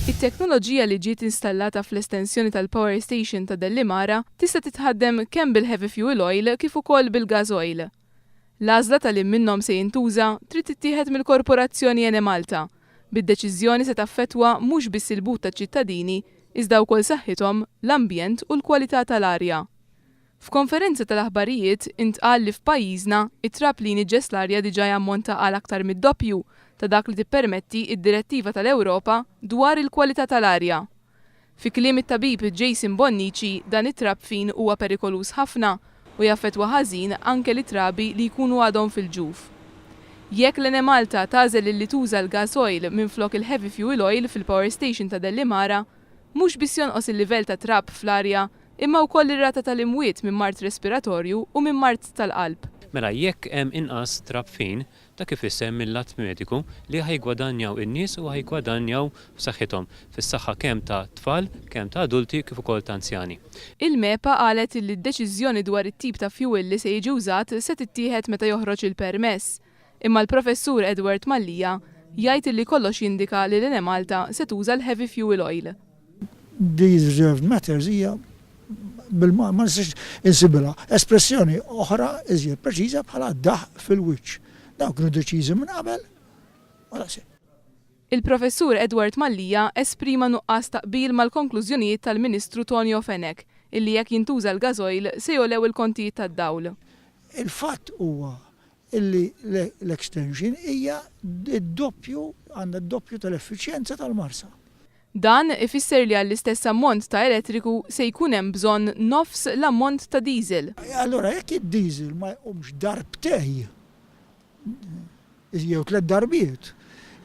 It-teknoloġija li ġiet installata fl-estensjoni tal-power station ta' Delimara tista' titħaddem kemm bil-heavy fuel oil kif ukoll bil-gas oil. L-għażla ta' liem minnhom se jintuża trid tittieħed mill-Korporazzjoni Enemalta, bid-deċiżjoni se taffettwa mhux biss il-but taċ-ċittadini iżda wkoll saħħithom, l-ambjent u l-kwalità tal-arja. F'konferenza tal-aħbarijiet intqal li f'pajjiżna, it-trab li jniġġes l-arja diġà jammonta għal aktar mid-doppju ta' dak li tippermetti d-direttiva tal-Ewropa dwar il-kwalità tal-arja. Fi kliem it-tabib Jason Bonnici dan it-trab fin huwa perikoluż ħafna u jaffettwa ħażin anke lit-trabi li jkunu għadhom fil-ġuf. Jekk l-Enemalta tagħżel illi tuża l-gas oil minflok il-heavy fuel oil fil-power station ta' Dellimara, mhux biss jonqos il-livell ta' trab fl-arja imma wkoll ir-rata tal-imwiet minn mard respiratorju u minn mard tal-qalb. Mela jekk hemm inqas trab fin, dak ifisser mil-lat mediku li ħa jiggwadanjaw in-nies u ħa jiggwadanjaw f'saħħithom, fis-saħħa kemm ta' tfal, kemm ta' adulti kif ukoll ta' anzjani. Il-MEPA qalet illi d-deċiżjoni dwar it-tip ta' fjuwil li se jiġi wżat se tittieħed meta joħroġ il-permess. Imma l-Professur Edward Mallia jgħid illi kollox jindika li l-Enemalta se tuża l-heavy fuel oil. These reserved matters hija bil-ma nistax insibilha espressjoni oħra iżjed preċiża bħala daħq fil-wiċċ. Dawn kienu deċiżi minn qabel u daqshekk. Il-Professur Edward Mallia esprima nuqqas ta' qbil mal-konklużjonijiet tal-Ministru Tonio Fenech illi jekk jintuża l-gasoil se jogħlew il-kontijiet tad-dawl. Il-fatt huwa illi l-extension hija d-doppju, għandha d-doppju tal-effiċjenza tal-Marsa. Dan ifisser li għall-istess ammont ta' elettriku se jkun hemm bżonn nofs l-ammont ta' diesel. Allura jekk id-diesel ma jqumx darbtej jew tlett darbiet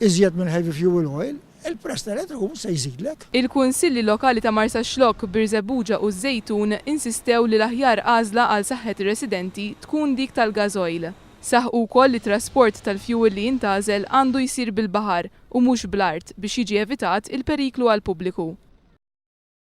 iżjed mill-heavy fuel oil, il-prezz tal-elettriku mhux se jżidlek. Il-Kunsilli Lokali ta' Marsaxlokk, Birżebbuġa u ż-Żejtun insistew li l-aħjar għażla għal saħħet ir-residenti tkun dik tal-gas oil. Saħqu wkoll li t-trasport tal-fjuwil li jintgħażel għandu jsir bil-baħar u mhux bl-art biex jiġi evitat il-periklu għall-pubbliku.